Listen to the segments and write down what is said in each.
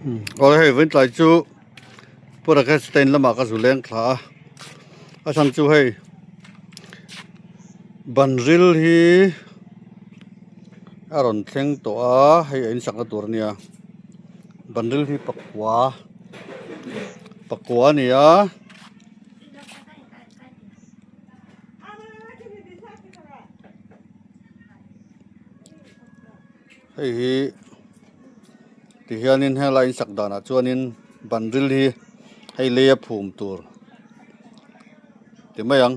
Aw hei vawiin tlai chu Pura stand lamah ka zu leng thla a a chhan chu hei ban ril hi a rawn thleng tawh a hei a insakna tur a nia ban ril hi pakua pakua a ni a. Hei hi tihianin helai in sak danah chuanin ban ril hi hei leia phum tur ti mai ang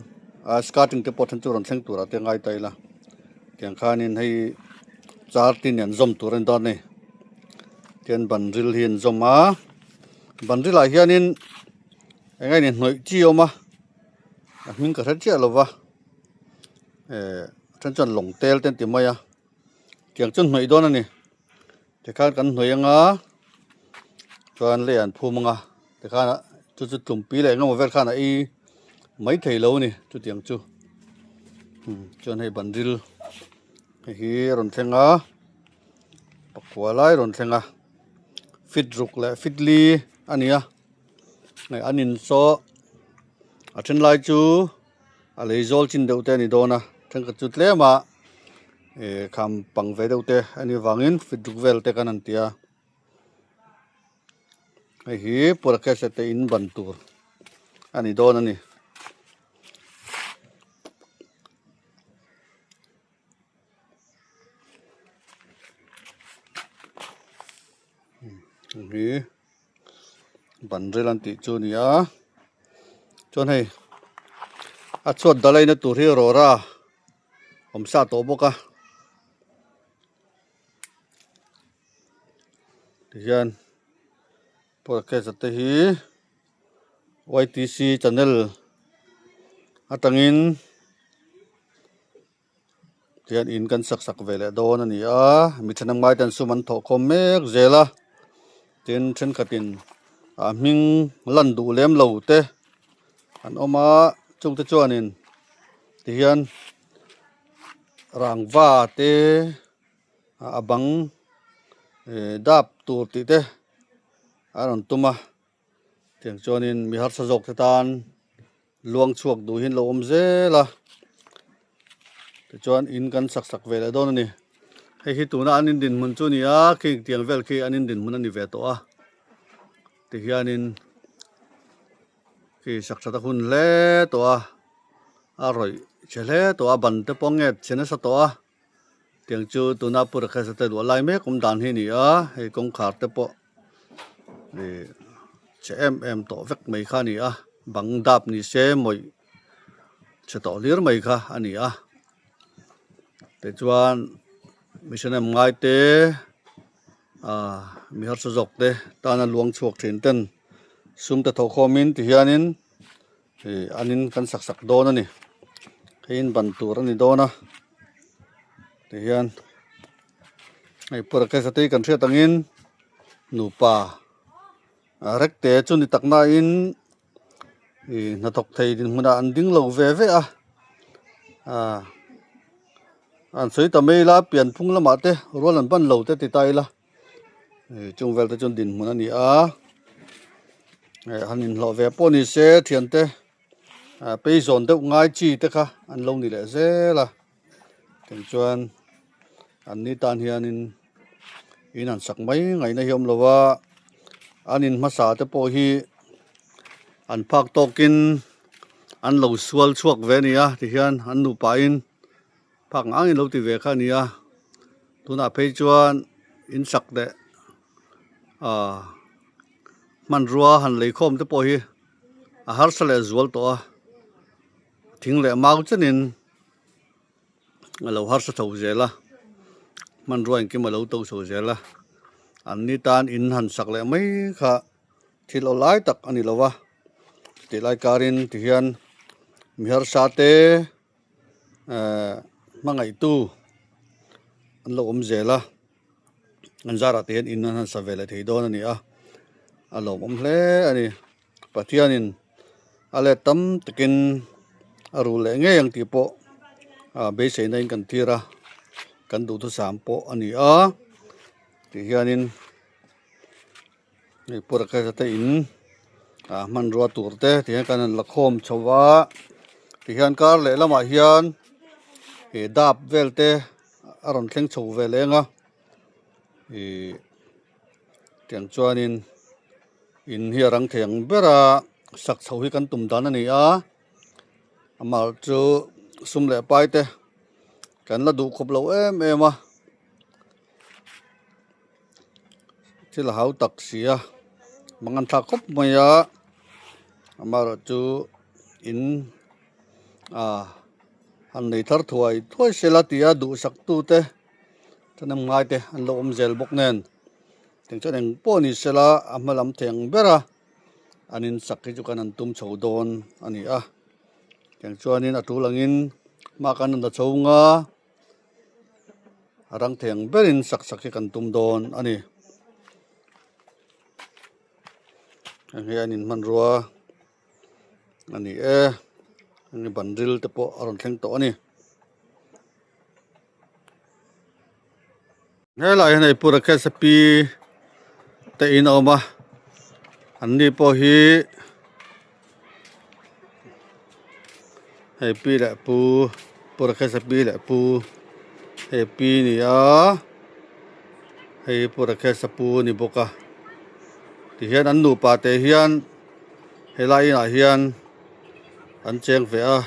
a skirting te pawh then chu rawn thleng turah te ngai ta ila tiang khanin hei char te nen zawm tur a ni dawn a ni tian ban ril hi an zawm a ban rilah hianin eng nge ni hnawih chi a awm a a hming ka hre chiah lo va eh then chuan lawng tel te an ti mai a. Tiang chu hnawih dawn a ni tikhan kan hnawih anga chuan lei an phum anga tikhan chu chu tlumpi leh engemaw vel khan a ei mai thei lo a ni chutiang chu chuan hei ban ril hei hi a rawn thleng a pakua lai a rawn thleng a fit ruk leh fit li a ni a hei an in saw a then lai chu. A lei zawl chin deuh te a ni dawn a thenkhat chu tlem a ih kham pang ve deuh te a nih vangin fit ruk vel te kan han ti a hei hi pura cash te in ban tur a ni dawn a ni. Hi. Ban ril an tih chu a ni a chuan hei a chhuat dalaina tur hi rawra awm sa tawh bawk a tihian podcast te hi ytc channel atangin. Tihian in kan sak sak ve leh dawn a ni a mi thenkhat ngai ten sum an thawh khawm mek zel a tin thenkhatin a hming lan duh lem lo te an awm a chungte chuanin tihian rangva te a bang ih dap tur tih te a rawn tum a tiang chuanin mi harsa zawk te tan. Luang chhuak duh hi an lo awm zel a tichuan in kan sak sak ve leh dawn a ni hei hi tuna an in dinhmun chu a ni a khi tiang vel khi an in dinhmun a ni ve tawh a tihianin khi sak that a hun hle tawh a a rawih chhe hle tawh a ban te pawh a nget chhe nasa tawh a tiang chu tuna pu Rakesh te luah lai mek awm dan hi a ni a hei kawngkhar te pawh. Ih chhe em em tawh vek mai kha a ni a bang dap ni se mawih chhe tawh hlir mai kha a ni a tichuan missionem ngai te ah mi harsa zawk te tana luang chhuak thin ten sum te thawh khawm in ti hian in ih an in kan sak sak dawn a ni hei in ban tur a ni dawn a tihian. Hei pura te kan hriat angin nupa rek te chu ni tak nain ih hnathawk thei dinhmunah an ding lo ve ve a ah an sawi ta mai ila pianphung lamah te rual an ban lo te ti ta ila ih chung vel te chuan dinhmun a ni a eh han inhlawh ve pawh ni se thiante ah peizawn deuh ngai chi te kha an lo ni leh zel a. Tiang chuan an ni tan hianin in han sak mai ngaihna hi a awm lo a an in hmasa te pawh hi an phak tawkin an lo sual chhuak ve a ni a tihian an nupa in phak ang angin lo ti ve kha a ni a tunah phei chuan in sak leh ah hmanrua han lei khawm te pawh hi a harsa leh zual tawh a thing leh mau chenin. A lo harsa chho zel a hmanrua engkim a lo to chho zel a an ni tan in han sak leh mai kha thil aw lai tak a ni lo va tih lai karin tihian mi harsa te ehh hmangaihtu an lo awm zel a an zarah te hian in an han sa ve leh thei dawn a ni a a lawmawm hle a ni. Pathianin a let tam takin a rul leh ngei ang tih pawh ah beiseina in kan tir a kan duhthusam pawh a ni a tih hianin. Hei pawh te in ah hmanrua tur te ti hian kan han la khawm chho a ti hian kar leh lamah hian ih dap vel te a rawn thleng chho ve leng a ih tiang chuanin in hi a rang thei ang ber a sak chho hi kan tum dan a ni a amah chu sum leh pai te kan la duh khawp lo em em a. Thil a hau tak si a mangan thlak khawp mai a amaherawh chu in ah han nei thar thuai thuai sela tia duhsak tu te thahnem ngai te an lo awm zel bawk nen tiang chuan eng pawh ni sela a hma lam thei ang ber a an in sak hi chu kan han tum chho dawn a ni a tiang chuanin a tul angin hma kan rawn la chho nga. A rang thei ang berin sak sak hi kan tum dawn a ni. Heng hi an inhmanrua a ni e heng hi ban ril te pawh a rawn thleng tawh a ni. Helai hian hei Pu Rakesh a pi te in a awm a an ni pawh hi hei pi leh pu Pu Rakesh a pi leh pu hei pi a ni a hei Pu Rakesh a pu a ni bawk a tihian an nupa te hian helai inah hian an cheng ve a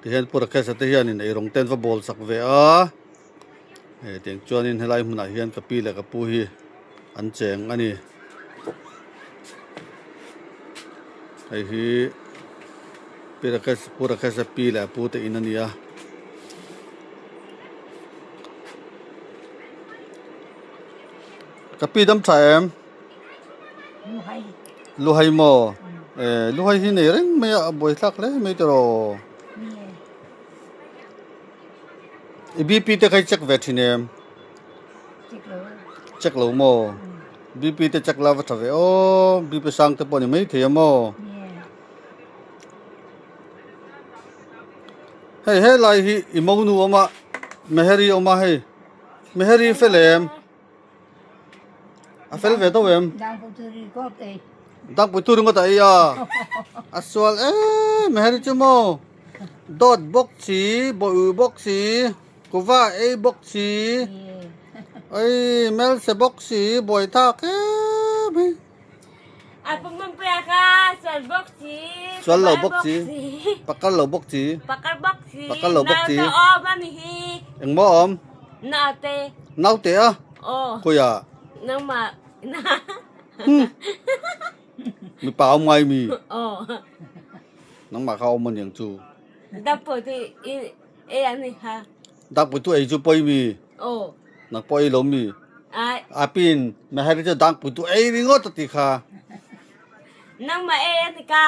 tihian Pu Rakesh a te hianin eirawng te an va bawl sak ve a. Hei tiang chuanin helai hmunah hian ka pi leh ka pu hi an cheng a ni hei hi pi Rakesh pu Rakesh a pi leh a pu te in a ni a ka pi dam tha em luhai maw eh luhai hi nei reng mai a a buaithlak hle mai tiraw. I BP te kha i check ve thin em? Check lo. Check lo maw? BP te check la va tha ve aw, BP sang te pawh a ni mai thei a maw? Hei helai hi i monu awm a, Meheri awm a hei, Meheri fel em? A fel ve deuh em? Dangpui tu ringawt a ei a, a sual em heri chu maw dawt bawk si bawih bawk si kuva ei bawk si ei hmelchhe bawk si buai thak em hi. Sual lo bawk si pakar lo bawk si pakar lo bawk si engmaw awm. Naute. Naute a? Aw. Khawiah? Nangmah na. Mipa awm ngai mi? Aw. Nangmah kha awm aniang chu. Dakpui tu i ei an ni kha. Dakpui tu ei chu pawi mi? Aw. Nang pawh ei lo mi? Ai. Apin Mehari chu dangpui tu ei ringawt a ti kha. Nangmah ei an ni ka.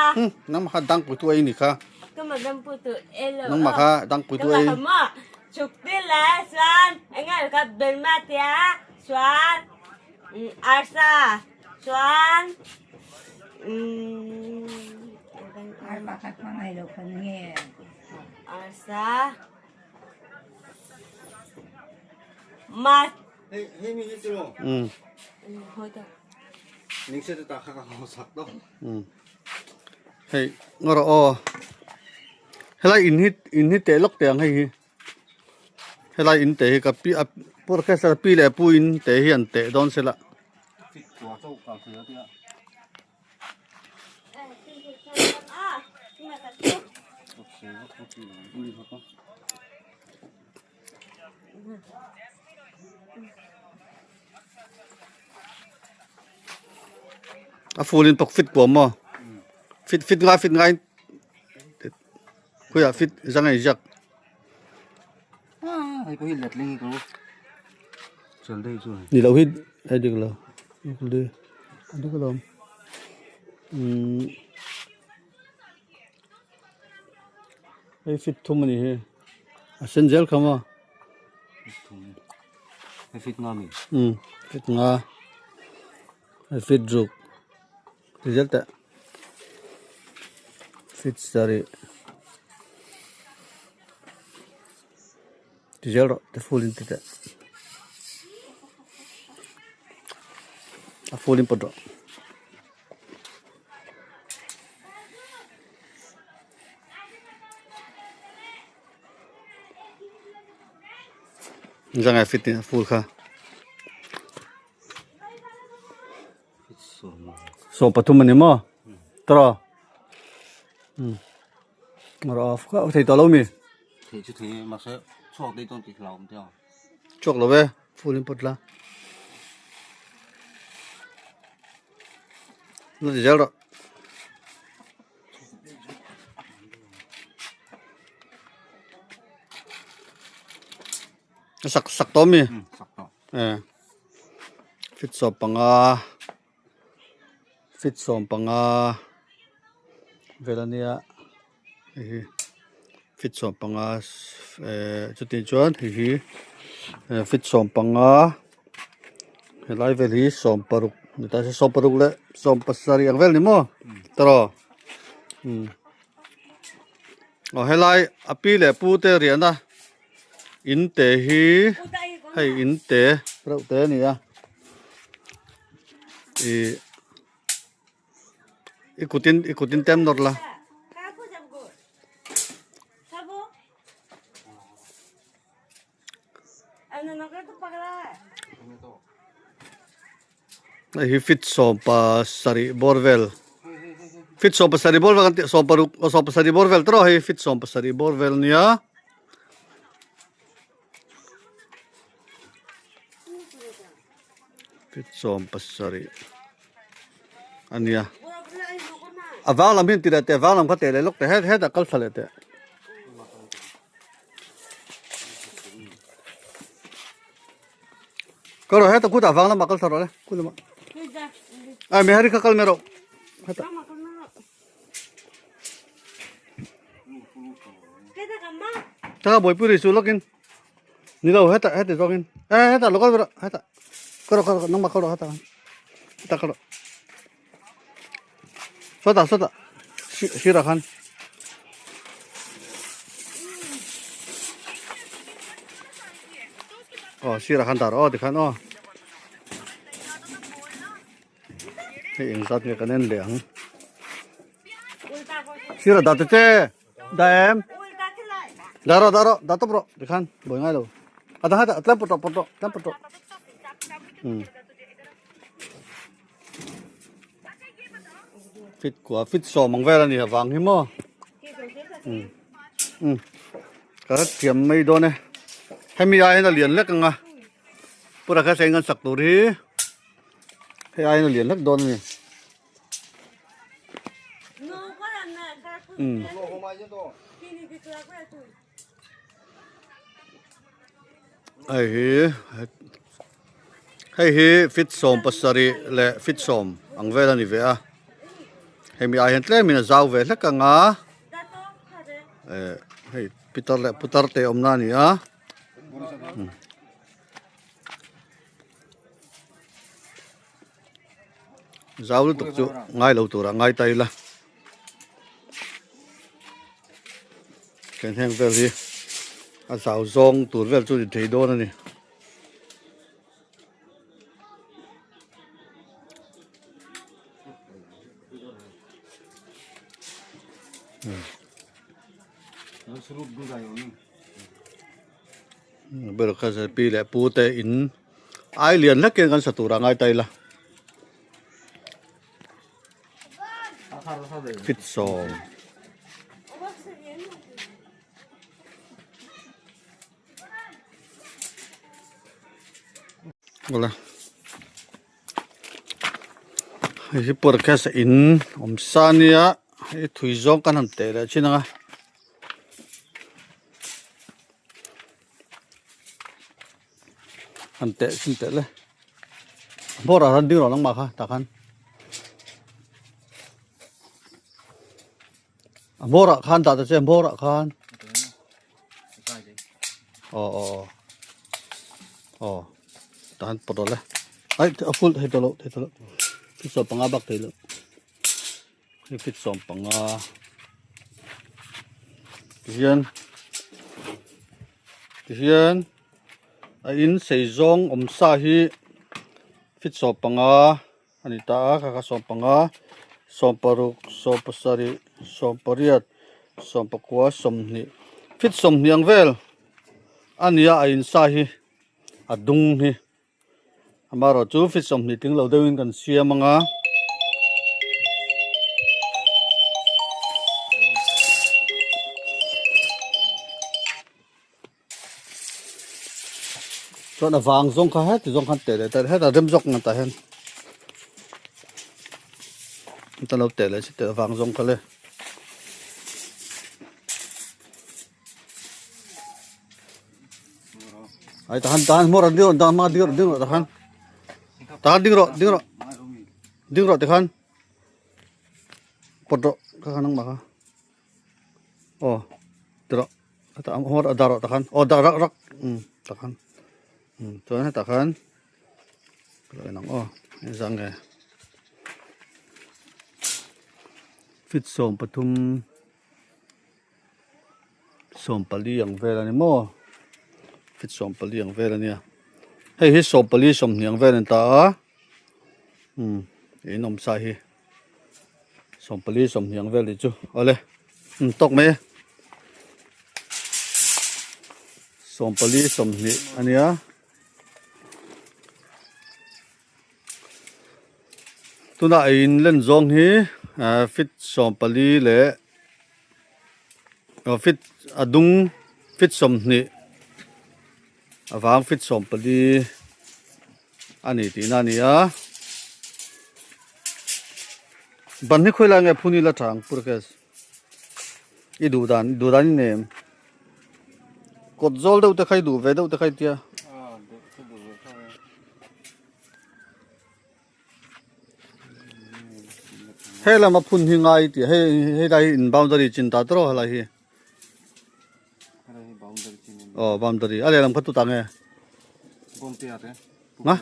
Nangmah kha dangpui tu ei ni kha. Kama dangpui tu ei lo. Nangmah kha dangpui tu ei. Kama kha maw. Chuk ti le chuan enge ka belma tia chuan arsa chuan arsa ma Hei ngaw rawh aw helai in hi in hi teh lawk teh ang hei hi helai in teh hi ka pi a pu orchestra pi leh pu in teh hi an teh dawn se la. A full in pak fit kuam maw fit fit ngai fit ngai khawiah fit zang a inziak ni loh hi a dik lo a dik alawm umm hei fit thum a ni hi a sen zel kha maw umm fit nga hei fit ruk ti zel teh fit sarih ti zel rawh ti full in ti teh. A full in pawt rawh. Zangai fit in a full kha. 13 ani maw tawh um rawh thei tawh lo mi thei chu thei mahse chhuak daih dawn tih hlauhawm te ang chhuak lo e full in pawt la la ti zel rawh a sak sak tawh mi sak tawh eh fit 15 fit 15 vel ania hei hi fit 15 eh chutih chuan hei hi fit 15 helai vel hi 16 ni ta se 16 leh 17 ang vel ni maw tawh umm aw helai a pi leh pu te riahna. In te hi hei in te reuh te a ni a ih i kut in i kut in tem nawr la. Hei hi fit 17 bawr vel fit 17 bawr vel kan tih 16 aw 17 bawr vel tawh hei fit 17 bawr vel nia. Fit 17 a nia a vang lam hi an ti leh teh a vang lam kha teh leh lawk teh hetah kal thla leh teh. Ka rawh heta kutah vang lamah kal thla rawh le kut lamah. Ai me hari kha kal me rawh. Heta. Ta boi puri chu lokin. Ni lo heta heta zawngin. Eh heta lo kal rawh heta. Ka rawh ka rawh nangmah kal rawh heta. Heta kal rawh. Sawtah sawtah sirah khan. Aw sirah khan dah rawh aw tikhan aw. Hei engzat nge kan en leh ang. Sirah dah te che dah em. Dah rawh dah rawh dah tawp rawh tikhan buai ngai lo. A dang heta tlem pawt rawh pawt rawh tlem pawt rawh. Hmm. Fit kua fit sawm ang vel a ni avang hi maw um um ka rat thiam mai dawn e hemi ai hian a lian lek ang a pura kha seng an sak tur hi hei ai hian a lian lek dawn a ni um hei hi hei hi fit 17 leh fit 10 ang vel a ni ve a hemi ah hian tlemin a zau ve hlek ang a eh hei pitar leh putar te awmna a ni a zau lutuk chu ngai lo turah ngai ta ila. Ken heng vel hi a zau zawng tur vel chu ni thei dawn a ni. Ber kha pi leh pu te in ai lian hlek hian kan sa tur ah ngai ta ila. Fit 10. Awle. Hei hi podcast a in awm sa ania hei thui zawng kan han teh leh thin ang a. Han teh chin teh le bawr ah khan ding rawh nangmah kha tah khan a bawr ah khan dah ta che a bawr ah khan aw aw aw aw tah khan pawt rawh le ai a full thei tawh lo thei tawh lo fit 15 bak thei lo hei fit 15 tihian tihian a in sei zawng awm sa hi fit 15. a ni ta a kha kha sawmpanga sawmparuk sawmpasarih sawmpariat sawmpakua sawmhnih feet sawmhnih ang vel a ni a a in sa hi a dung hi amaherawh chu feet sawmhnih tling lo deuhin kan siam ang a. Chuan a vang zawng kha heti zawng khan teh leh ta hetah rem zawk ngan tah hian ta lo teh leh si teh a vang zawng kha le. Ai tahan tahan hmawr ding rawh tahan ding rawh ding rawh tahan tahan ding rawh ding rawh ding rawh tikhan pawt rawh kha kha nangmah kha. Aw ti rawh hetah a hmawr a dah rawh takhan aw dah rak rak umm takhan umm chuan hetah khan ka lo en ang aw engzah nge feet 13 14 ang vel a ni maw feet 14 ang vel a nia hei hi 14 20 ang vel a ni ta a umm in awm sa hi. 14 20 ang vel tih chu awle um tawk mai e 14 20 a nia tunah a in len zawng hi ah feet 14 leh aw feet a dung feet 20 a vang feet 14 a ni tihna a ni a ban hi khawilai nge phun ila tha ang purkes i duh dan duh dan i nei em kawt zawl deuh te kha i duh ve deuh te kha i tia he lama phun hi ngai tih hei hei lai hi in boundary chin ta tawrh helai hi. Aw boundary a lehlam kha tut ang e ma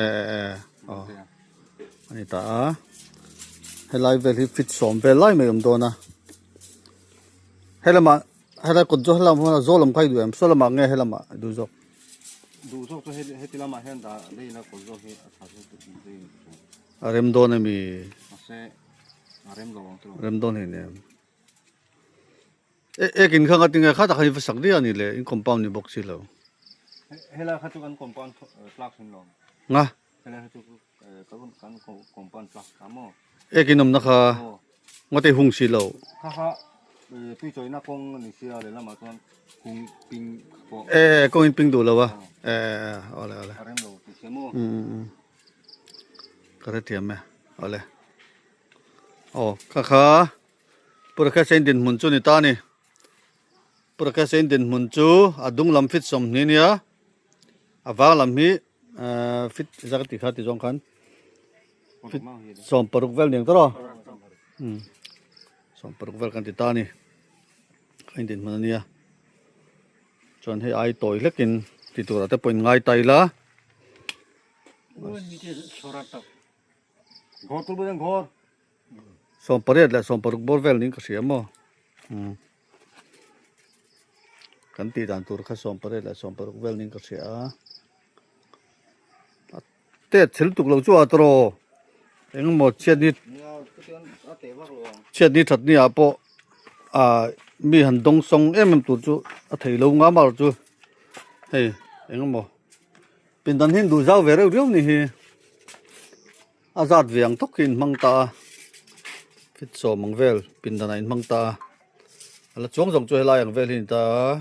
e e e aw ani ta a helai vel hi fit sawm vel lai mai awm dawn a helama helai kawt zawh helam huna zawl lam kha i duh em saw lamah nge helamah i duh zawk duh zawk chu heti lamah hian dah daih ila kawt zawk hi a tha zawk a rem dawn ami mahse a rem lo ang chu rem dawn hei nem. E ek in kha nga tinge kha tak khan i va sak diah a ni le in compound ni bawk si lo. Helai kha chu kan compound tlak thin lo. Nga. Helai kha chu kan compound tlak ta maw. Ek in awmna kha nga te hung si lo. Kha kha tui chawina kawng a ni sia lehlamah chuan kung ping pawh. E kawng in ping duh lo a. E awle awle. A rem lo ti sia maw. Ka hrethiam e awle. Aw kha kha. Purkhesein dinhmun chu ni ta a ni. Purkhesein dinhmun chu a dung lam fit 20 nia, a vang lam hi ehh fit zak tih kha ti zawng khan fit 60 vel niang tawrh aw umm 60 vel kan ti ta a ni a in dinhmun a nia chuan hei ai tawi hlekin ti turah te pawh in ngai ta ila. 18 leh 16 bawr vel niin ka hria maw umm kan tih dan tur kha 18 leh 16 vel niin ka hria a a tet thil tuk lo chu a tawrh engemaw chhiatni chhiatni that ni ah pawh ah mi han dawng sawng em em tur chu a thei lo ngam a chu hei engemaw pindan hi an duh zau ve reuh riau ni hi. A zat ve ang tawk hi in hmang ta a fit sawm ang vel pindan ah in hmang ta a a la chuang zawng chu helai ang vel hi a ni ta a.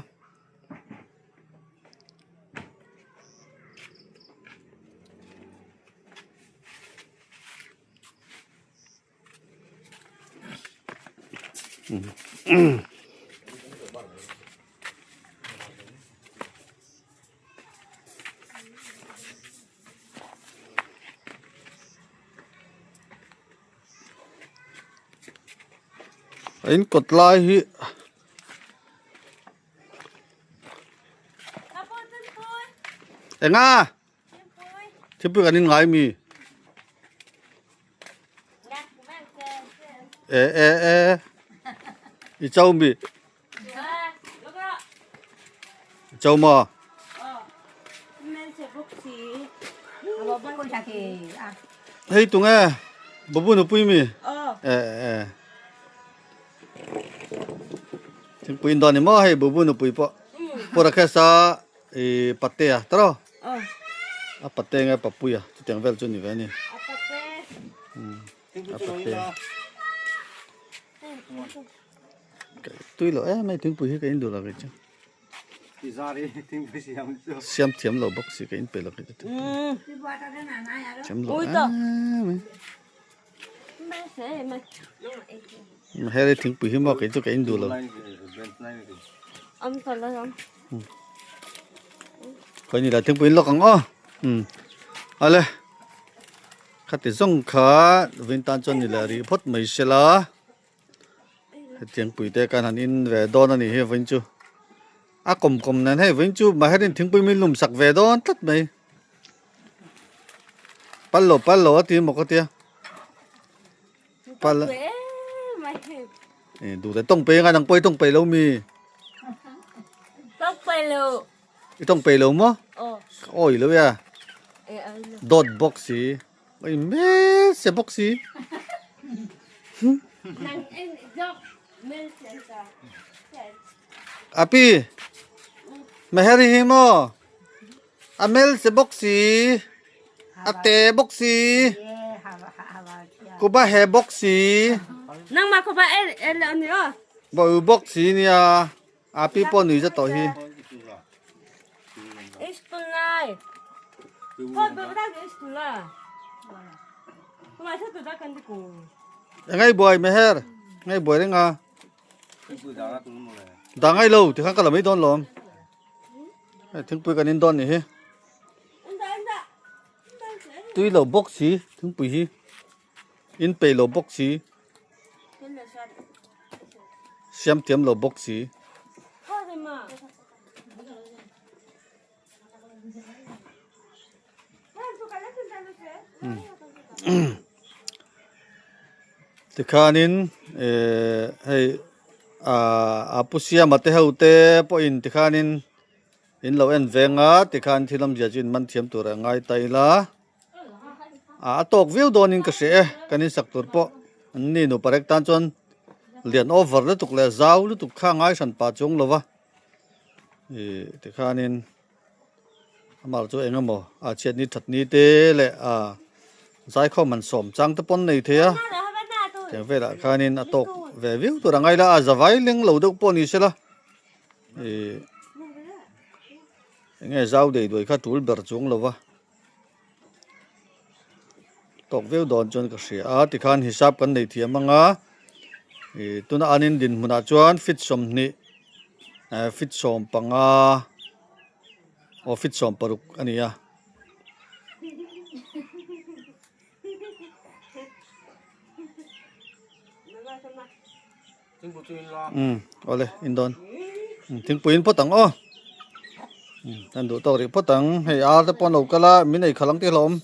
A in kawt lai hi enga thingpui kan in ngai mi e e e i cho mi Châu maw? Hei tunge babu nupui mi? E e. Thingpui in dawn ni maw hei babu nupui pawh. Pura khesa i patea tawh rawh. A pate nge papuia chutiang vel chu ni ve a ni. A pate. Tui loh em mai thingpui hi ka in duh lo kei chu. Siam thiam lo bawk si ka in pe lo kei chu thingpui. Thiam lo em mai. Heri thingpui hi maw kei chu ka in duh lo. Khawi ni la thingpui in lawk ang aw. Ale. Khati zawng kha vin tan chuan ni leh rih phawt mai sela. Hetiang pui te kan han in ve dawn a nih hi vawiin chu a kawm kawm nen hei vawiin chu maherin thingpui min lum sak ve dawn tlat mai pal lo pal lo a ti maw ka tia pal e duh leh tawng pe ngai nang pawh i tawng peih lo mi tawng peih lo i tawng peih lo maw ka awi lo ya dawt bawk si Oi mel se bawk si. Api Meheri hi maw a mel se bawk si a te bawk si kuba he bawk si. Nangmah kuba el el ani aw. Bo bawk si nia Api pawh nui zet tawh hi. Ngai buai Meher, ngai buai reng a. Dah ngai lo, tikhan ka la mai dawn lawm. Hei thingpui kan in dawn nih hi. Tui lo bawk si thingpui hi. In peih lo bawk si. Siam thiam lo bawk si. Tikhanin eh hei ah a pu siama te ho te pawhin tikhanin in lo en veng a tikhan thil awmzia chu in man thiam tur a ngai ta ila. A tawk viau dawnin ka hria e kan insak tur pawh an ni nupa rek tan chuan lian over lutuk leh zau lutuk kha ngai hran pah chuang lo va ih tikhanin amah chu eng emaw a chhiatni thatni te leh a zaikhawm han sawm chang te pawn nei thei a tiang velah khanin a tawk ve viau tur a ngai la a zavai leng lo deuh pawh ni sela ih eng nge zau dei duai kha tul ber chuang lo va. Tawk viau dawn chuan ka hria a tikhan hisap kan nei thiam ang a ih tuna an in dinhmunah chuan feet sawmhnih eh feet sawmpanga aw feet sawmparuk a ni a. Umm awle in dawn thingpui in phawt ang aw an duh tawk rih phawt ang hei ar te pawh an lo kal a min ei khalh ang tih hlauhawm.